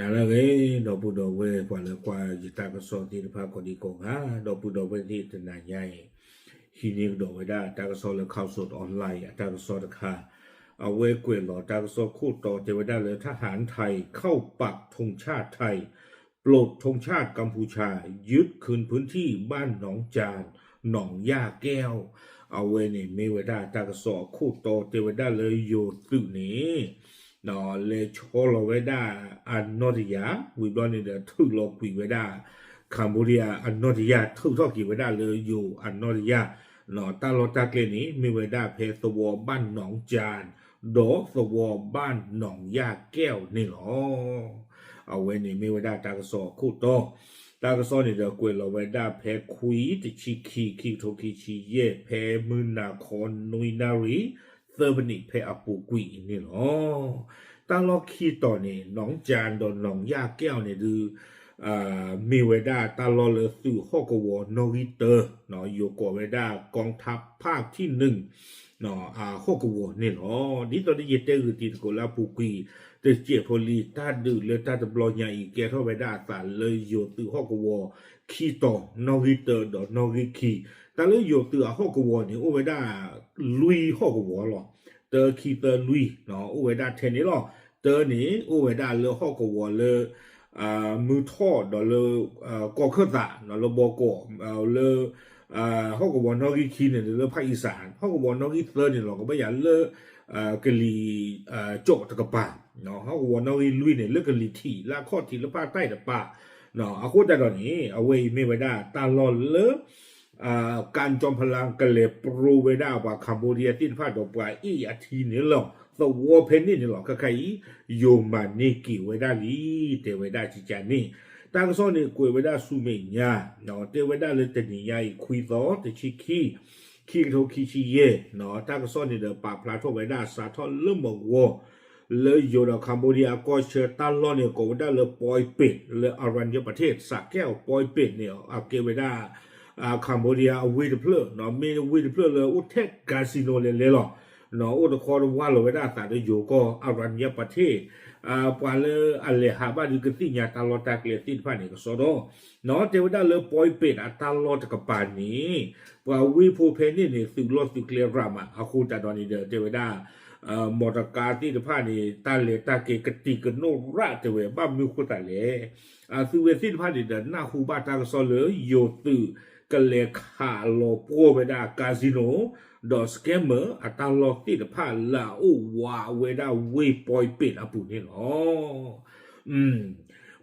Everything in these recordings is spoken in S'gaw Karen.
နၤလၢအဂ့ၤ ဒီပုၢ်ဒီဝဲၢ်ပှၤလၢကွၢ်ယတၢ်ကစီၣ်သ့ၣ်တဖၣ်ကိးဒံကိးဂၤ, ဒီပုၢ်ဒီဝဲၢ်သ့ၣ်တနၤညါအံၤ ဟံးန့ၢ်ကဒီးဝဲဒၣ်တၢ်ကစီၣ်လၢ Khaosod Online အတၢ်ကစီၣ်တခါ, အဝဲကွဲးလီၤတၢ်ကစီၣ်ခိၣ်တီတဲဝဲဒၣ်လၢ ทหารไทยเข้าปักธงชาติไทย ปลดธงชาติกัมพูชา ยึดคืนพื้นที่บ้านหนองจาน หนองหญ้าแก้ว အဝဲန့ၣ်မ့ၢ်ဝဲဒၣ်တၢ်ကစီၣ်အခိၣ်တီတဲဝဲဒၣ်လၢယိၤသုးန့ၣ် လဲၤဆီလီၤဝဲဒၣ်အနီၣ်တယၢ် ဝံၤဘျီန့ၣ်ဒီးထုးလီၤကွံာ်ဝဲဒၣ် Cambodia အနီၣ်တယၢ် ထုးထီၣ်က့ၤဝဲဒၣ်လၢယိၤအနီၣ်တယၢ်, တၢ်လီၢ်တၢ်ကျဲန့ၣ် မ့ၢ်ဝဲဒၣ်ဖဲသဝီဘၣ်နီၣ်ကၠၣ် ဒီးသဝီဘၣ်နီၣ်ယၣ်ကဲၣ်န့ၣ်လီၤ. အဝဲန့ၣ်မ့ၢ်ဝဲဒၣ်တၢ်ကစီၣ်အခိၣ်တီ, တၢ်ကစီၣ်န့ၣ်ဒီးကွဲးလီၤဝဲဒၣ်ဖဲခွံတဆံခံ ခံကထိခံဆံယဲၢ် ဖဲမုၢ်နၤခီနွံနၣ်ရံၣ် သၢမံးနံးဖဲအပူၤကွံာ်န့ၣ်လီၤ. တၢ်လီၢ်ခံတီၤန့ၣ် နီၣ်ကၠၣ်ဒီးနီၣ်ယၣ်ကဲၣ်န့ၣ်ဒုး မ့ၢ်ဝဲဒၣ်တၢ်လီၢ်လၢသုးဟီၣ်ကဝီၤနီၣ်ဂံၢ်တၢ, ယိၤကိးဝဲဒၣ် กองทัพภาคที่หนึ่ง အဟီၣ်ကဝီၤန့ၣ်လီၤ. ဒ်သိးဒီးယတဲဂုာ်တံၤသကိးလၢအပူၤကွံာ် တစဲးဖိလံ တၢ်ဒုးလၢတၢ်တဘျီညါအံၤ ကဲထီၣ်ဝဲဒၣ်အသးလၢယိၤသုးဟီၣ်ကဝီၤ ခံတီၤ နီၣ်ဂံၢ်တၢဒီးနီၣ်ဂံၢ်ခံ, တၢ်လၢယိၤသုးအဟီၣ်ကဝီၤန့ၣ် အိၣ်ဝဲဒၣ် လွံၢ်ဟီၣ်ကဝီၤလီၤ. တၢ ခံ သၢ လွံၢ် အိၣ်ဝဲဒၣ်ထဲန့ၣ်လီၤ. တၢန့ၣ် အိၣ်ဝဲဒၣ်လၢဟီၣ်ကဝီၤလၢ မုၢ်ထီၣ်ဒီးလၢ ကီၢ်ခၢၣ်သး လၢဘီကီး လၢ ဟီၣ်ကဝီၤနီၣ်ဂံၢ်ခံန့ၣ် လၢဖၣ်အံစး, ဟီၣ်ကဝီၤနီၣ်ဂံၢ်သၢန့ၣ်လီၤ ကဘၣ်ယၤလၢ ကလံၤကၠီၣ်တကပၤ, ဟီၣ်ကဝီၤနီၣ်ဂံၢ်လွံၢ်န့ၣ် လၢကလံၤထံး လၢအခီၣ်ထံးလၢဖၣ်တၢ်တပၤ, အဃိသတးဒီးန့ၣ် အဝဲအံၤမ့ၢ်ဝဲဒၣ်တၢ်လီၢ်လၢ ကၠီဖလၢကလဲၤပရိဝဲဒၣ်ပှၤ Cambodia သ့ၣ်တဖၣ်ဒီးပှၤအ့ၣ်အထံန့ၣ်လီၤ. သဝီဖဲန့ၣ်န့ၣ်လီၤ ခဲခါအံၤ ယိၤမၤန့ၢ်က့ၤဝဲဒၣ်လံ တဲဝဲဒၣ်ကကန့ၣ်, တၢ်ကစီၣ်န့ၣ်ကွဲးဝဲဒၣ်ဆူမဲာ်ညါ, တဲဝဲဒၣ်လၢတနံၤညါအံၤ ခွံသီ တဆံခံ ခံကထိခံဆံယဲၢ်, တၢ်ကစီၣ်န့ၣ်ဒီးပာ်ဖျါထီၣ်ဝဲဒၣ်စးထီၣ်လၢမုၢ်ဂီၤ လၢယိၤဒီး Cambodia အကီၢ်ဆၢတၢ်လီၢ်န့ၣ် ကိးဝဲဒၣ်လၢ Poipet လၢ Aranyapathet စးကဲၣ်အီၤ Poipet န့ၣ် အကဲဝဲဒၣ် Cambodia အဝ့ၢ်တဖျၢၣ်, မ့ၢ်ဝ့ၢ်တဖျၢၣ်လၢအိၣ်ထဲ casino လဲၤလဲၤလီၤ. အိၣ်တခီတဝၢ်လီၤဝဲဒၣ်အသးဒီးယိၤကီၢ် Aranyapathet, ပှၤလၢအလဲၤဟးဘၣ်ဒုးကသ့ၣ်ညါတၢ်လီၢ်တၢ်ကျဲသ့ၣ်တဖၣ်န့ၣ် ကစီဒီ, တဲဝဲဒၣ်လၢ Poipet အတၢ်လီၢ်တကပၤန့ၣ် ပှၤဝ့ၢ်ဖိဖဲန့ၣ်န့ၣ် သုးလီၢ်သုးကျဲရၤမး အဃိသတးဒီးန့ၣ်ဒီး တဲဝဲဒၣ် မီတကါသ့ၣ်တဖၣ်န့ၣ် တၢ်လဲၤတၢ်က့ၤကတံၤကနိၣ်ရၣ်တဲဝဲ ဘၣ်မနုၤဃိသတးလဲၣ်. အသုဝဲသ့ၣ်တဖၣ်န့ၣ်ဒီး နၢ်ဟူဘၣ်တၢ်ကစီၣ်လၢ ယိၤသုးကလဲၤခးလီၤပှီၢ်ဝဲဒၣ် casino ဒီး scammer အတၢ်လီၢ်သ့ၣ်တဖၣ်လၢအအိၣ်ဝးဝဲဒၣ်ဝ့ၢ် Poipet အပူၤန့ၣ်လီၤ.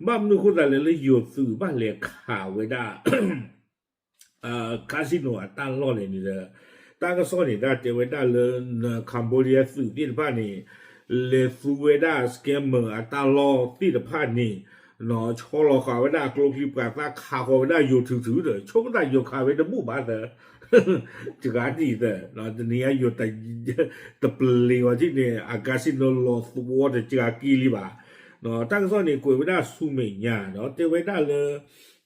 ဘၣ်မနုၤဃိသတးလဲၣ်လၢယိၤသုးဘၣ်လဲၤခးဝဲဒၣ် casino အတၢ်လီၢ်လဲၣ်န့ၣ်ဒီး တၢ်ကစီၣ်န့ၣ်ဒၣ်တဲဝဲဒၣ်လၢ Cambodia သုးသ့ၣ်တဖၣ်န့ၣ် လဲၤသူဝဲဒၣ် scammer အတၢ်လီၢ်သ့ၣ်တဖၣ်န့ၣ် ဆီလီၤဃာ်ဝဲဒၣ်အကျိချံပှၤသၣ် ခးဃီၤဝဲဒၣ်ယိၤထုးထုးဒီး ဆိကမိၣ်သးယိၤခးဝဲတဘူၣ်ဘၣ်သၢ စှၤဒ်အံၤသၢ တနံၤအံၤယိၤ တပျ့ၤဝဲထံၣ်န့ၣ် အ casino လီၤသဝီတစှၤက့လံဘၣ်. တၢ်ကစီၣ်န့ၣ်ကွဲးဝဲဒၣ်ဆူမဲာ်ညါဒီး တဲဝဲဒၣ်လၢ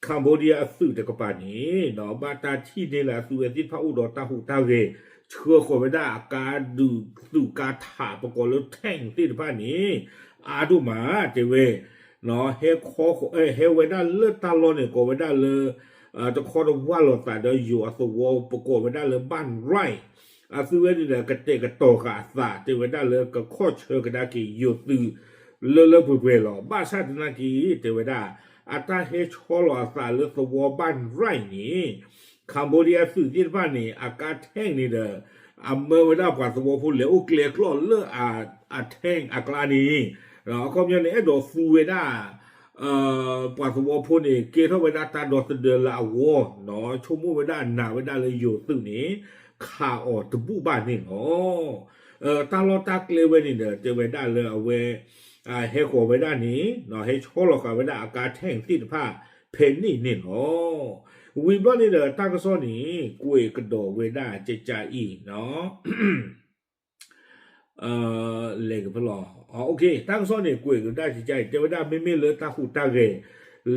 Cambodia အသုးတကပၤန့ၣ် ဘၣ်တၢ်ထံၣ်န့ၢ်လၢအသုးဝဲသ့ၣ်တဖၣ်အိၣ်ဒီးတၢ်ဟူးတၢ်ဂဲၤ ဆှၢဃီၤဝဲဒၣ်အကါဒုးသုးကါထး ပကိးလၢ tank သ့ၣ်တဖၣ်န့ၣ် အါဒိၣ်မး တဲဝဲ ဟဲခီ ဟဲဝဲဒၣ်လၢတၢ်လီၢ်န့ၣ် ကိးဝဲဒၣ်လၢ တခီတဝၢ်လီၤသးဒီးယိၤအသဝီ ပကိးဝဲဒၣ်လၢ ဘၣ်ရဲၣ် အသုဝဲန့ၣ်ဒီး ကတဲာ်ကတီၤဃာ်အသး တဲဝဲဒၣ်လၢကခီၣ်ဆၢကဒါက့ၤယိၤသုး လၢလၢပှဲၤပှဲၤလီၤ. ဘၣ်ဆၣ်သနာ်က့ တဲဝဲဒၣ် အတၢ်ဟဲဆီလီၤအသးလၢသဝီ ဘၣ်ရဲၣ် န့ၣ် Cambodia သုးသ့ၣ်တဖၣ်န့ၣ် အကါ tank န့ၣ်ဒီး အမၢဝဲဒၣ်ပှၤသဝီဖိလဲၤအိၣ်ကျဲကျီၢ်လၢအ tank အကျါန့ၣ် အခီပညီန့ၣ် အဲၣ်ဒိးသူဝဲဒၣ် ပှၤသဝီဖိန့ၣ် ကဲထီၣ်ဝဲဒၣ်တၢ်ဒီသဒၢလၢအဂီၢ် ဆိကမိၣ်ဝဲဒၣ်နာ်ဝဲဒၣ်လၢယိၤသုးန့ၣ် ခးအီၤတဘူၣ်ဘၣ်န့ၣ်လီၤ. တၢ်လီၢ်တၢ်ကျဲဝဲန့ၣ်ဒီး တဲဝဲဒၣ်လၢအဝဲ ဟဲဃီၤဝဲဒၣ်န့ၣ် ဟဲဆီလီၤဃာ်ဝဲဒၣ်အကါ tank သ့ၣ်တဖၣ် ဖဲန့ၣ်န့ၣ်လီၤ. ဝံၤဘျီန့ၣ်ဒီး တၢ်ကစီၣ်န့ၣ် ကွဲးကဒီးဝဲဒၣ်ကကအံၤ လဲၤကဖဲလီၤ တၢ်ကစီၣ်န့ၣ် ကွဲးကဒါကကအံၤ တဲဝဲဒၣ်မ့မ့ၢ်လၢတၢ်ဟူးတၢ်ဂဲၤ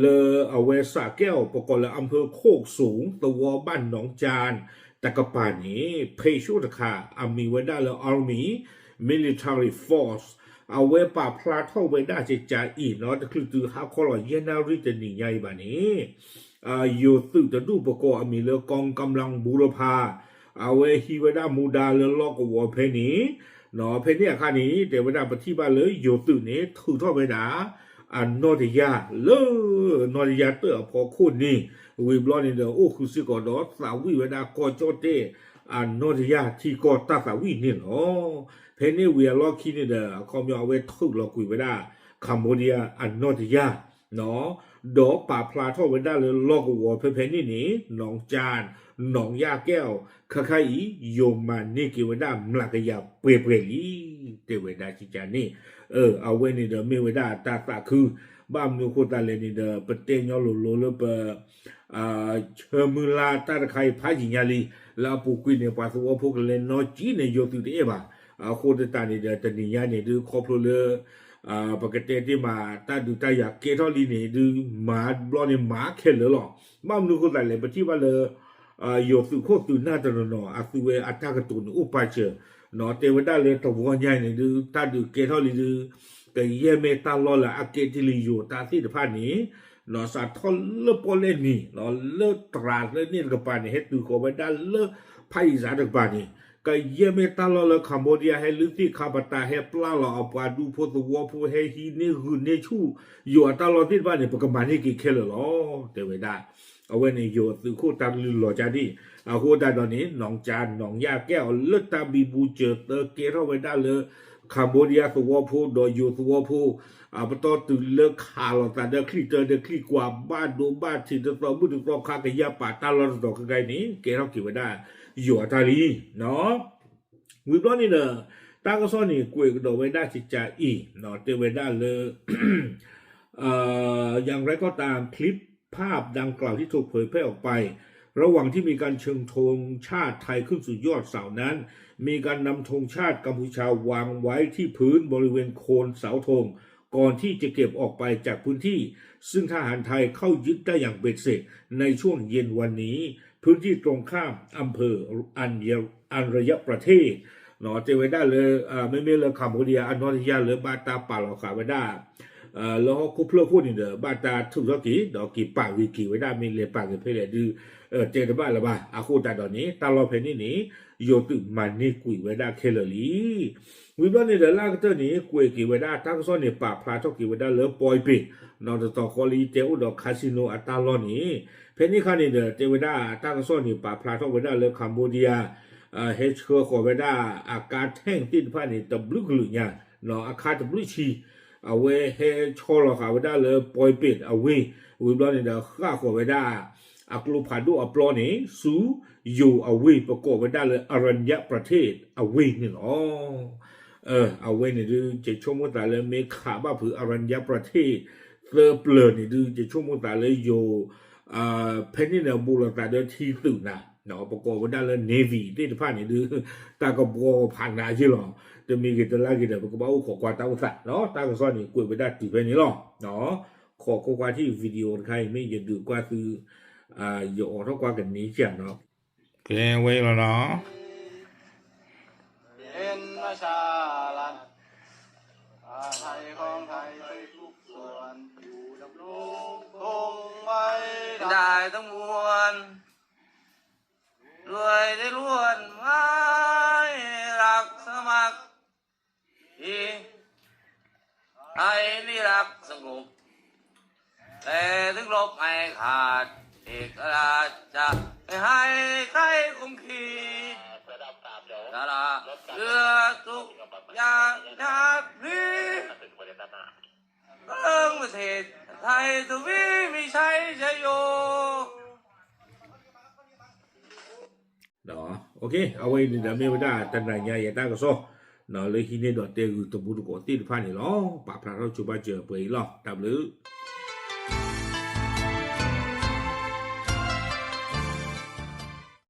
လၢအဝဲစးကဲၣ်အီၤ ပကိးလၢ อำเภอโคกสูง သဝီ บ้านหนองจาน တကပၤန့ၣ် ဖဲးဆိတခါ အမံၤဝဲဒၣ်လၢ Army Military Force အဝဲပာ်ဖျါထီၣ်ဝဲဒၣ်ကကးအံၤနီၤ တချုးတုၤဟါခီလီၤ ယဲၢ်နၣ်ရံၣ်တနံၤညါအံၤဘၣ်န့ၣ် ယိၤသုးတဒူၣ်ပကိးအမံၤလၢ กองกำลังบูรพา အဝဲဟံးဝဲဒၣ်မူဒါလၢလီၢ်ကဝီၤဖဲန့ၣ် နီၤ ဖဲန့ၣ်အခါန့ၣ် တဲဝဲဒၣ်ပထံၣ်ဘၣ်လၢယိၤသုးန့ၣ် ထုးထီၣ်ဝဲဒၣ် အနီၣ်တယၢ်လၢ နီၣ်တယၢ်တၢၣ်အဖီခိၣ်န့ၣ် ဝံၤဘျီန့ၣ်ဒီး အိၣ်ဃုာ်စ့ၢ်ကီးဒီးသးဝံၣ်ဝဲဒၣ်ကီၢ်ကၠီၣ်တဲၣ် အနီၣ်တယၢ်ထံကီၢ်တၢ်သးဝံၣ်န့ၣ်လီၤ. ဖဲန့ၣ်ဝံၤအလီၢ်ခံန့ၣ်ဒီး အခီပညီအဝဲထုးလီၤကွံာ်ဝဲဒၣ် Cambodia အနီၣ်တယၢ် ဒီးပာ်ဖျါထီၣ်ဝဲဒၣ်လၢလီၢ်ကဝီၤဖဲဖဲန့ၣ်န့ၣ် နီၢ်ကၠၣ် နီၢ်ယၣ်ကဲၣ်အီၤ ခဲခါအံၤ ယိၤမၤန့ၢ်က့ၤဝဲဒၣ်မျးကယၤပှဲၤပှဲၤလံ တဲဝဲဒၣ်ကကးန့ၣ် အဝဲန့ၣ်ဒီးမ့ၢ်ဝဲဒၣ်တၢ်သးခု ဘၣ်မနုၤအဃိသတးလဲၣ်န့ၣ်ဒီး ပတဲညီလိၤလိၤလၢပ ဆၢမုၢ်လၢ်တၢ်တခါအံၤဖးယံာ်ညါလံ လၢအပူၤကွံာ်န့ၣ် ပှၤသဝီဖိကလဲၤနီၢ်ကံန့ၣ် ယိၤသုးတအဲၣ်ဘၣ်. အဃိသတးန့ၣ်ဒီး တနံၤညါန့ၣ်ဒုး ခီဖျိလၢ ပကတဲတ့ၢ်မး တၢ်ဒုးတၢ်ယၤကဲထီၣ်လံန့ၣ်ဒုး မၤဘျီန့ၣ်မၤခဲလၢာ်လီၤ. ဘၣ်မနုၤအဃိသတးလဲၣ် ပထံၣ်ဘၣ်လၢ ယိၤသုးခိၣ်သုးနၢ်တနီၤနီၤ အသုဝဲအတၢ်ကတိၤန့ၣ်အိၣ်ပာ်စၢၤ နီၤ တဲဝဲဒၣ်လၢတဝီညါအံၤန့ၣ်ဒုး တၢ်ဒုးကဲထီၣ်လံဒုး ကယဲၢ်မ့ၢ်တၢ်လီၢ်လၢအကဲတ့ၢ်လံယိၤတၢ်သ့ၣ်တဖၣ်န့ၣ် နီၤစးထီၣ်လၢပီၣ်လဲၣ်နံၤ လၢတြၤလၢန့ၣ်တကပၤန့ၣ် ဟဲတုၤဃီၤဝဲဒၣ်လၢ ဖးယံာ်စးတကပၤန့ၣ် ကယဲၢ်မ့ၢ်တၢ်လီၢ်လၢ Cambodia ဟဲလုၢ်သ့ၣ်ခါပတာ်ဟဲပျၢ်လီၤအပှၤဒူဖိသဝီဖိဟဲဟံးန့ၢ်ဂုာ်န့ၢ်ဆူၣ် ယိၤအတၢ်လီၢ်သ့ၣ်တဖၣ်န့ၣ် ပကမၤန့ၢ်က့ၤခဲလၢာ်လီၤ တဲဝဲဒၣ်. အဝဲန့ၣ်ယိၤသုးခိၣ်တၢ်ကလုၢ်လီၤကၢ်ဒံၣ် အဃိသတးဒီးန့ၣ် နီၢ်ကၠၣ် နီၢ်ယၣ်ကဲၣ်အီၤလၢတၢ်ဘံဘူစၢၤသၢကဲထီၣ်ဝဲဒၣ်လၢ Cambodia သဝီဖိဒီးယိၤသဝီဖိ ပတီၢ်တုၤလၢခးလိာ်သးဒီးချံၣ်တၢဒီးချံၣ်ကွၢ်ဘၣ်ဒိဘၣ်ထံးတသီဘူၣ်တသီခါကယၢ်ပာ်တၢ်လီၢ်တတီၤခဲခါအံၤန့ၣ် ကဲထီၣ်က့ၤဝဲဒၣ်ယိၤအတၢ်လံ ဝံၤဘျီန့ၣ်ဒီး တၢ်ကစီၣ်န့ၣ် ကွဲးကဒီးဝဲဒၣ်ကကးအံၤ တဲဝဲဒၣ်လၢ อย่างไรก็ตาม คลิปภาพดังกล่าวที่ถูกเผยแพร่ออกไป ระหว่างที่มีการเชิงธงชาติไทยขึ้นสู่ยอดเสานั้น มีการนำธงชาติกัมพูชาวางไว้ที่พื้นบริเวณโคนเสาธง ก่อนที่จะเก็บออกไปจากพื้นที่ ซึ่งทหารไทยเข้ายึดได้อย่างเบ็ดเสร็จในช่วงเย็นวันนี้ พื้นที่ตรงข้ามอำเภออัญญะ อัญญประเทศ တဲဝဲဒၣ်လၢ မ့မ့ၢ်လၢ Cambodia အနီၣ်တယၢ်လၢဘၣ်တၢ်ပာ်လီၤဃာ်ဝဲဒၣ် လၢဟီၣ်ခိၣ်ဖျၢၣ်ခိၣ်န့ၣ်ဒီး ဘၣ်တၢ်ထုးထီၣ်က့ၤ ဒီးက့ၤပာ်ဂ့ၤက့ၤဝဲဒၣ် မ့ၢ်လဲၤပာ်ဂ့ၤဖဲလဲၣ်ဒုး တဲတဘၣ်လၢၤဘၣ်. အဃိသတးဒီးန့ၣ် တၢ်လီၢ်ဖဲန့ၣ်န့ၣ် ယိၤသုးမၤန့ၢ်ကွံာ်ဝဲဒၣ်ခဲလၢာ်လံ. ဝံၤဘျီန့ၣ်ဒီးလၢအကတၢၢ်န့ၣ် ကွဲးက့ၤဝဲဒၣ်တၢ်ကစီၣ်န့ၣ် ပာ်ဖျါထီၣ်က့ၤဝဲဒၣ်လၢ ပွဲးပ့း နီၤတတီၤဃီလံ တဲအိၣ်ဒီး casino အတၢ်လီၢ်န့ၣ် ဖဲန့ၣ်အခါန့ၣ်ဒီး တဲဝဲဒၣ်တၢ်ကစီၣ်န့ၣ် ပာ်ဖျါထီၣ်ဝဲဒၣ်လၢ Cambodia ဟဲဆှၢဃီၤဝဲဒၣ်အကါ tank သ့ၣ်တဖၣ်န့ၣ် တဘျုးကလုာ်ညါ အခါတဘျုးဆံ အဝဲဟဲဆီလီၤဃာ်ဝဲဒၣ်လၢ ပွဲးပ့း အဝ့ၢ် ဝံၤဘျီန့ၣ်ဒီး ဃၣ်ဃီၤဝဲဒၣ် အကျိဖးဒိၣ်အပျီန့ၣ် ဆူယိၤအဝ့ၢ် ပကိးဝဲဒၣ်လၢ Aranya Pradesh အဝ့ၢ်န့ၣ်လီၤ. အဝဲန့ၣ်ဒုး ယဆိကမိၣ်သးလၢမ့ၢ်ခးဘၣ်ဖုး Aranya Pradesh သၢပျၢၤန့ၣ်ဒုး ယဆိကမိၣ်သးလၢယိၤ ဖဲန့ၣ်န့ၣ် ဘူးလိာ်သးဒီးထံသုးနၤ ပကိးဝဲဒၣ်လၢ Navy သ့ၣ်တဖၣ်န့ၣ်ဒုး တၢ်ကဘှီဖးနးယ့ၢ်လီၤ. တမံၤဂ့ၤတလါဂ့ၤဒီး ပကဘၣ်အိၣ်ခိးကွၢ်တၢ်အိၣ်သးနီၤ. တၢ်ကစီၣ်န့ၣ် ကွဲးဝဲဒၣ်တုၤဖဲန့ၣ်လီၤ. ခိးကွၢ်ကွၢ်ထံၣ် video တခါအံၤ မ့ၢ်ယဒုးကွၢ်သု ယအိးထီၣ်ကွၢ်ကန့ၢ်ကၢ်နီၤ. ကဲဝဲလီၤနီၤ. เป็นประชารัฐ ไทยของไทยทุกส่วน อยู่ดำรงคงไว้ได้ทั้งมวล ด้วยได้ล้วนไม้รักสมัคร ที่ไทยนี่รักสงบ แต่ถึงรบให้ขาดเอกราชจะไม่ให้ใครข่มขีด สละเลือดทุกอย่างหยาดพลี เรื่องประเทศไทยทวีมีชัยชัยโย အဝဲအံၤန့ၣ်ဒီးမ့ၢ်ဝဲဒၣ်တနၤညါအံၤအတၢ်ကစီၣ် လၢဟံးန့ၢ်ဒီးတဲဂုာ်တမူတကိးသ့ၣ်တဖၣ်န့ၣ်လီၤ. ပာ်ဖျါထီၣ်ဆိဘၣ်စၢၤပှဲၤအံၤလီၤ. တၢ်ဘျုး